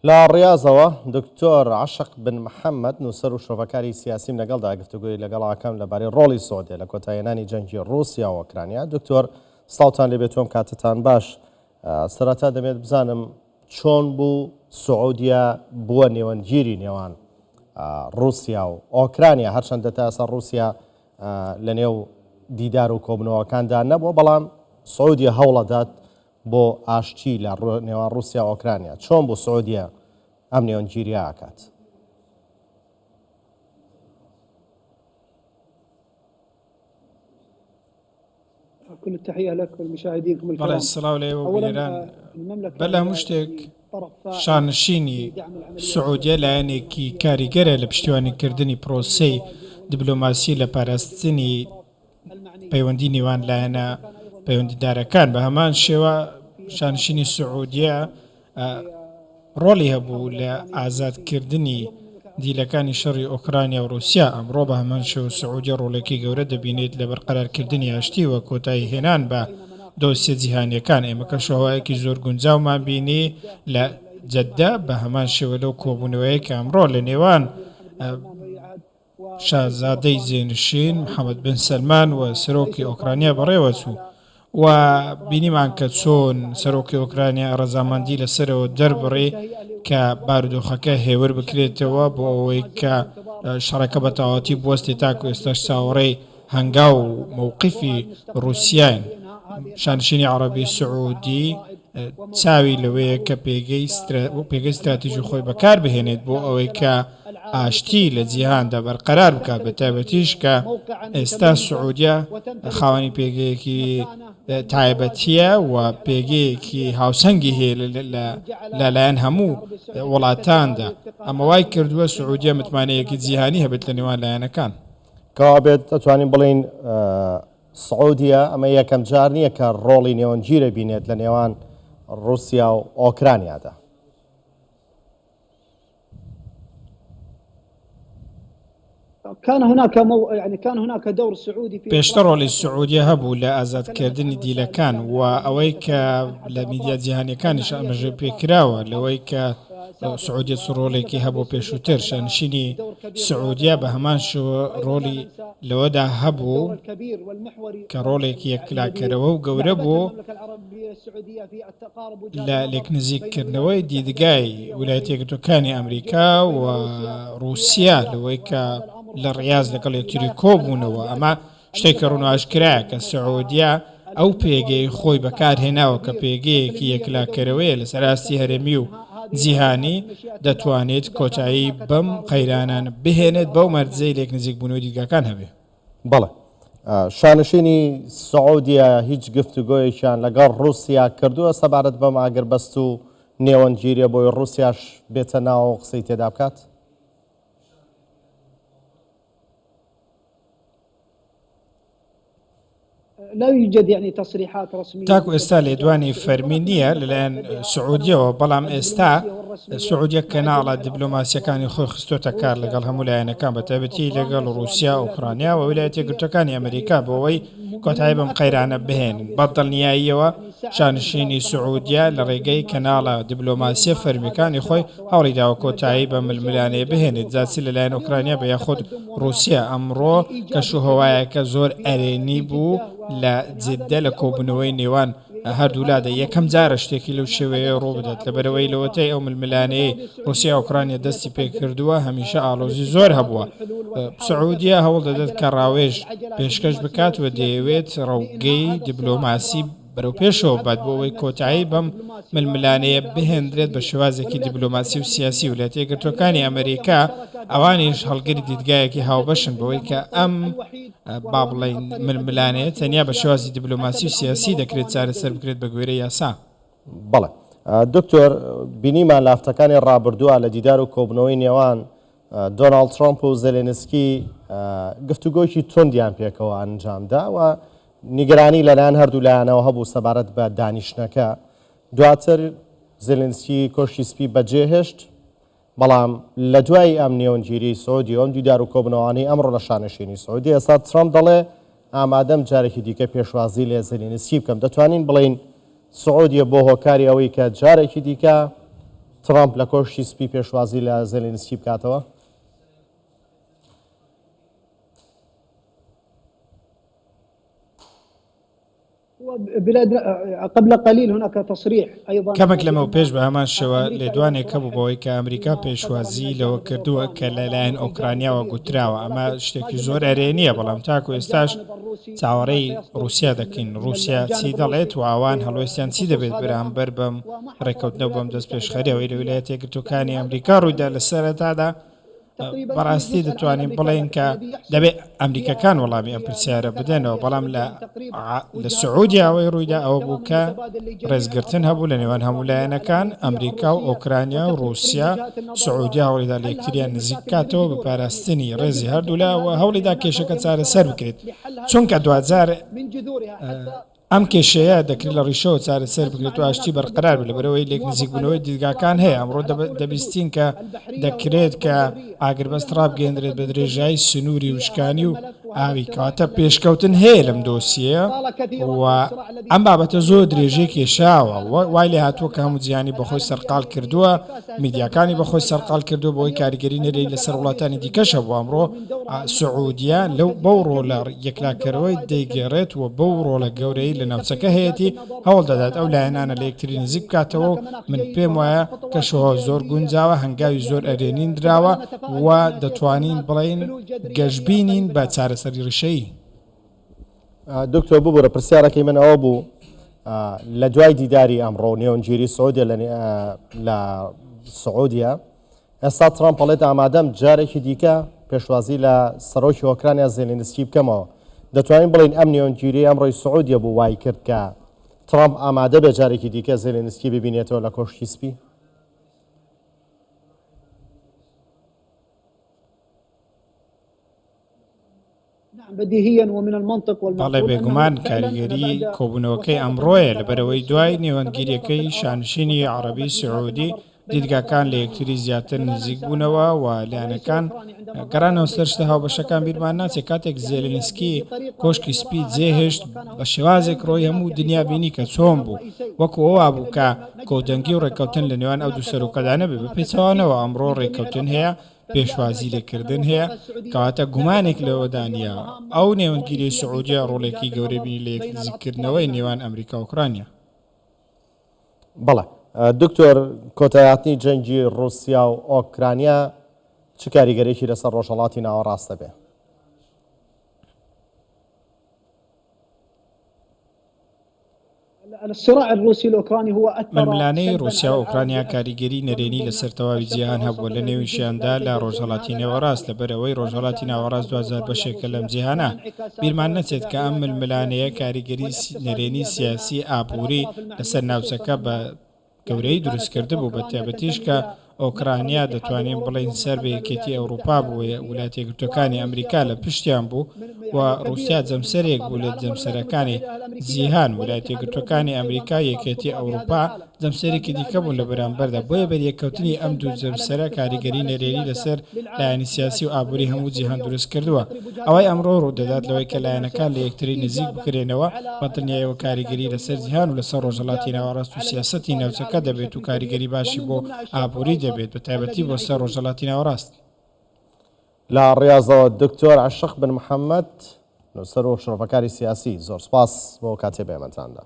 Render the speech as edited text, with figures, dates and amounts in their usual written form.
لە ڕیازەوە دکتۆر عەشق بن محەمەد نووسەر و شرۆڤەکاری سیاسیم لەگەڵدا گفتوگۆی لەگەڵ ئەکەم لەبارەی ڕۆڵی سعودیە لە کۆتاییهێنانی جەنگی ڕووسیا و ئۆکرانیا. دکتۆر سڵاوتان لێبێت و ئەم کاتەتان باش. سەرەتا دەمێت بزانم چۆن بوو سعودیە بووە نێوەندگیری نێوان ڕووسیا و ئۆکرانیا هەرچەندە تا ئێستا ڕووسیا لە نێو دیدار و کۆبنەوەکاندا نەبووە بەڵام سعودیە هەوڵەدات بۆ ئاشتی لە نێوان ڕووسیا و ئۆکرانیا، چۆن بوو سعودیە ئەم نێوەندگیرییە ئەکات؟ بەڵێ سڵاو لە ئێوە و بینەران. بەر لە هەموو شتێک شانشینی سعودیە لایەنێکی کاریگەرە لە پشتیوانیکردنی پرۆسەی دیبلۆماسی لە پاراستنی پەیوەندی نێوان لایەنە پەیوەندیدارەکان. بە هەمان شێوە شانشینی سعودیە ڕۆڵی هەبوو لە ئازادکردنی دیلەکانی شەڕی ئۆکرانیا و ڕووسیا، ئەمڕۆ بە هەمان شێوە سعودیە ڕۆڵێکی گەورە دەبینێت لە بەرقەرارکردنی ئاشتی و کۆتایی هێنان بە دۆسیە جیهانییەکان. ئێمە کەشوهەوایەکی زۆر گونجاومان بینی لە جەددە، بە هەمان شێوە لەو کۆبوونەوەیە کە ئەمڕۆ لە نێوان شازادەی جێنشین محەمەد بن سەلمان و سەرۆکی ئۆکرانیا بەڕێوەچوو و بینیمان کە چۆن سەرۆکی ئۆکرانیا ڕەزامەندی لەسەرەوە دەربڕی کە بارودۆخەکە هێور بکرێتەوە بۆ ئەوەی کە شەڕەکە بە تەواوەتی بوەستێت تاکو ئێستاش چاوەڕێی هەنگاو و مەوقیفی ڕووسیاین. شانشینی عەڕەبی سعودی چاوی لەوەیە کە پێگەی پێگەی ستراتیژی خۆی بەکار بهێنێت بۆ ئەوەی کە ئاشتی لە جیهاندا بەرقەرار بکات بە تایبەتیش کە ئێستا سعودیە خاوەنی پێگەیەکی تایبەتیە و پێگەیەکی هاوسەنگی هەیە لەلایەن هەموو وڵاتاندا ئەمە وای کردووە سعودیە متمانەیەکی جیهانی هەبێت لە نێوان لایەنەکان. کەوابێت دەتوانین بڵێین سعودیە ئەمە یەکەم جار نییە کە ڕۆڵی نێوەندگیر بینێت لە نێوان ڕووسیا و ئۆکرانیادا. كان هناك مو... يعني كان هناك دور سعودي في پێشتر ڕۆڵی سعودیە هەبوو لە ئازادکردنی دیلەکان و ئەوەی کە لە میدیا جیهانیەکانیش ئاماژە پێکراوە لەوەی کە سعودیە چ ڕۆڵێکی هەبوو پێشووتر شانشینی سعودیە بە هەمان شێوە ڕۆڵی لەوەدا هەبوو کە ڕۆڵێکی یەکلاکەرەوە و گەورە بوو لە لێکنزیککردنەوەی دیدگای ویلایەتە یەکگرتووەکانی ئەمریکا و ڕووسیا لەوەی کە لە ڕیاز لەگەڵ یەکتری کۆبوونەوە ئەمە شتێکی ڕوون و ئاشکرایە کە سعودیە ئەو پێگەی خۆی بەکارهێناوە کە پێگەیەکی یەکلاکەرەوەیە لەسەر ئاستی هەرێمی و جیهانی دەتوانێت کۆتایی بەم قەیرانانە بهێنێت بەو مەرجەی لێکنزیکبوونەوەی دیدگاکان هەبێ. بەڵێ. شانشینی سعودیە هیچ گفتوگۆیەکیان لەگەڵ ڕووسیا کردووە سەبارەت بەم ئاگربەست و نێوەندگیریە بۆی ڕووسیاش بێتە ناوەوە و قسەی تێدا بکات؟ تاکو ئێستا لێدوانی فەرمی نییە لەلایەن سعودیەوە، بەڵام ئێستا سعودیە کەناڵە دیبلۆماسییەکانی خۆی خستۆتە کار لەگەڵ هەموو لایەنەکان بەتایبەتی لەگەڵ ڕووسیا، ئۆکرانیا و ویلایەتە یەکگرتووەکانی ئەمریکا بۆ ئەوەی کۆتایی بەم قەیرانە بهێنن. بە دڵنیاییەوە شانشینی سعودیە لە ڕێگەی کەناڵە دیبلۆماسییە فەرمییەکانی خۆی هەوڵی داوە کۆتایی بە ململانێ بهێنێت جا چ لەلایەن ئۆکرانیا بێ یاخود ڕووسیا. ئەمڕۆ کەشوهەوایەکە زۆر ئەرێنی بوو لە جددە لە کۆبوونەوەی نێوان هەردوولادا، یەکەم جارە شتێکی لەو شێوەیە ڕووبدات، لەبەرئەوەی لەوەتای ئەو ململانێیەی ڕووسیا ئۆکرانیا دەستی پێکردووە هەمیشە ئاڵۆزی زۆر هەبووە. سعودیە هەوڵدەدات کە ڕاوێژ پێشکەش بکات و دەیەوێت ڕەوگەی دیبلۆماسی بەرەو پێشەوە ببات بۆ ئەوەی کۆتایی بەم ململانێیە بهێندرێت بە شێوازێکی دیبلۆماسی و سیاسی. ویلایەتە یەکگرتووەکانی ئەمریکا ئەوانیش هەڵگری دیدگایەکی هاوبەشن بەوەی کە ئەم با بڵێین ململانێیە تەنیا بە شێوازی دیبلۆماسی و سیاسی دەکرێت چارەسەر بکرێت بە گوێرەی یاسا. بەڵێ دکتۆر، بینیمان لە هەفتەکانی ڕابردووە لە دیدار و کۆبوونەوەی نێوان دۆناڵد ترەمپ و زێلێنسکی گفتوگۆیەکی توندیان پێکەوە ئەنجامدا و نیگەرانی لەلایەن هەردوو لایەنەوە هەبوو سەبارەت بە دانیشتنەکە. دواتر زێلێنسکی کۆشکی سپی بەجێهێشت، بەڵام لە دوای ئەم نێوەندگیریی سعودی و ئەم دیدار و کۆبوونەوانەی ئەمڕۆ لە شانشینی سعودی، ئێستا ترەمپ دەڵێ ئامادەم جارێکی دیکە پێشوازی لە زێلێنسکی بکەم. دەتوانین بڵێین سعودیە بۆ هۆکاری ئەوەی کە جارێکی دیکە. ترامپ لە کۆشکی سپی پێشوازی لە زێلینسکی بکاتەوە؟ کەمێک لەمەوپێش بە هەمان شێوە لێدوانێک هەبوو بەوەی کە ئەمریکا پێشوازیی لەوە کردووە کە لەلایەن ئۆکرانیاوە گوتراوە، ئەمە شتێکی زۆر ئەرێنییە، بەڵام تاکو ئێستاش چاوەڕێی ڕووسیا دەکەین، ڕووسیا چی دەڵێت و ئەوان هەڵوێستیان چی دەبێت بەرامبەر بەم ڕێککەوتنە و بەم دەستپێشخەرییەوەی لە ویلایەتە یەکگرتووەکانی ئەمریکا ڕوویدا لە سەرەتادا. بەڕاستی دەتوانین بڵێین کە دەبێت ئەمریکەکان وەڵامی ئەم پرسیارە بدەنەوە، بەڵام لە لە سعودیا ئەوەی ڕوویدا ئەوە بوو کە ڕێزگرتن هەبوو لە نێوان هەموو لایەنەکان، ئەمریکا و ئۆکرانیا و ڕووسیا، سعودیا هەوڵیدا لە یەکتریان نزیک بکاتەوە بە پاراستنی ڕێزی هەردوولا و هەوڵیدا کێشەکە چارەسەر بکرێت، چونکە دواجار ئەم کێشەیە دەکرێت لە ڕیشەوە چارەسەر بکرێت و ئاشتی بەرقەرار بێت، لەبەرئەوەی لێکنزیکبوونەوەی دیدگاکان هەیە، ئەمڕۆ دەبیستین کە دەکرێت کە ئاگربەست ڕابگەیەندرێت بە درێژایی سنووری وشکانی و ئاوی، کەواتە پێشکەوتن هەیە لەم دۆسیەیە و ئەم بابەتە زۆر درێژەی کێشاوە و وای لێهاتووە کە هەموو جیهانی بەخۆی سەرقاڵ کردووە، میدیاکانی بەخۆی سەرقاڵ کردووە بەوەی کاریگەری نەرێنی لەسەر وڵاتانی دیکەش هەبووە، ئەمڕۆ سعودیە لەو بەو ڕۆڵە یەکلاکەرەوەی دەیگێڕێت و بەو ڕۆڵە گەورەی لە ناوچەکە هەیەتی هەوڵ دەدات ئەو لایەنانە لە یەکتری نزیک بکاتەوە و من پێم وایە کەشوهەوا زۆر گونجاوە، هەنگاوی زۆر ئەرێنی نراوە و دەتوانین بڵێین گەشبینین بە چارەسەری ڕیشەیی. دکتۆر ببورە پرسیارەکەی من ئەوە بوو لە دوای دیداری ئەمڕۆ نێونگیری سعودیە لە سعودیە ئێستا ترامپ ئەڵێت ئامادەم جارێکی دیکە پێشوازی لە سەرۆکی ئۆکرانیا زێلینسکی بکەمەوە. دەتوانین بڵێین ئەم نێوەندگیریەی ئەمڕۆی سعودیە بوو وای کرد کە ترامپ ئامادە بێت جارێکی دیکە زێلینسکی ببینێتەوە لە کۆشکی سپی؟ بەڵێ بێگومان کاریگەری کۆبوونەوەکەی ئەمڕۆیە، لەبەرئەوەی دوای نێوەندگیرییەکەی شانشینی عەڕەبی سعودی دیدگاکان لە یەکتری زیاتر نزیک بوونەوە و لایەنەکان گەڕانەوە سەر شتە هاوبەشەکان. بیرمان ناچێت کاتێک زێلێنسکی کۆشکی سپی جێهێشت بە شێوازێک ڕۆی هەموو دنیا بینی کە چۆن بوو، وەکو ئەوە وابوو کە کۆدەنگی و ڕێککەوتن لە نێوان ئەو دوو سەرۆکەدا نەبێت، بە پێچەوانەوە ئەمڕۆ ڕێککەوتن هەیە پێشوازی لێکردن هەیە، کەواتە گومانێک لەوەدا نییە ئەو نێوەندگیریەی سعودیە ڕۆڵێکی گەورەی بینی لە یەکنزیککردنەوەی نێوان ئەمریکا و ئۆکرانیا. بەڵێ دکتۆر، کۆتایهاتنی جەنگی ڕووسیا و ئۆکرانیا چ کاریگەریی لەسەر ڕۆژهەڵاتی ناوەڕاست دەبێ؟ ململانێی ڕووسیا و ئۆکرانیا کاریگەری نەرێنی لەسەر تەواوی جیهان هەبووە، لە نێویشیاندا لە ڕۆژهەڵاتی نێوەڕاست، لەبەرئەوەی ڕۆژهەڵاتی ناوەڕاست دواجار بەشێکە لەم جیهانە. بیرمان نەچێت کە ئەم ململانێیە کاریگەری نەرێنی سیاسی، ئابووری لەسەر ناوچەکە بە گەورەیی دروستکردبوو، بەتایبەتیش کە ئۆکرانیا دەتوانین بڵێین سەر بە یەکێتی ئەوروپا بوو و ولایەتە یەکگرتووەکانی ئەمریکا لە پشتیان بوو و ڕووسیا جەمسەرێک بوو لە جەمسەرەکانی جیهان، ولایەتە یەکگرتووەکانی ئەمریکا، یەکێتی ئەوروپا جەمسەرێکی دیکە بوون لە بەرامبەردا، بۆیە بەریەککەوتنی ئەم دوو جەمسەرە کاریگەری نەرێنی لەسەر لایەنی سیاسی و ئابووری هەموو جیهان دروست کردووە. ئەوەی ئەمڕۆ ڕوودەدات لەوەی کە لایەنەکان لە یەکتری نزیک بکرێنەوە، بە دڵنیایەوە کاریگەری لەسەر جیهان و لەسەر ڕۆژهەڵاتی ناوەڕاست و سیاسەتی ناوچەکە دەبێت و کاریگەری باشی بۆ ئابووری دەبێت، بە تایبەتی بۆ سەر ڕۆژهەڵاتی ناوەڕاست. لە ڕیازەوە دکتۆر عەشق بن محەمەد، نووسەر و شرۆڤەکاری سیاسی، زۆر سوپاس بۆ کاتێ بە ئێمەتان دا.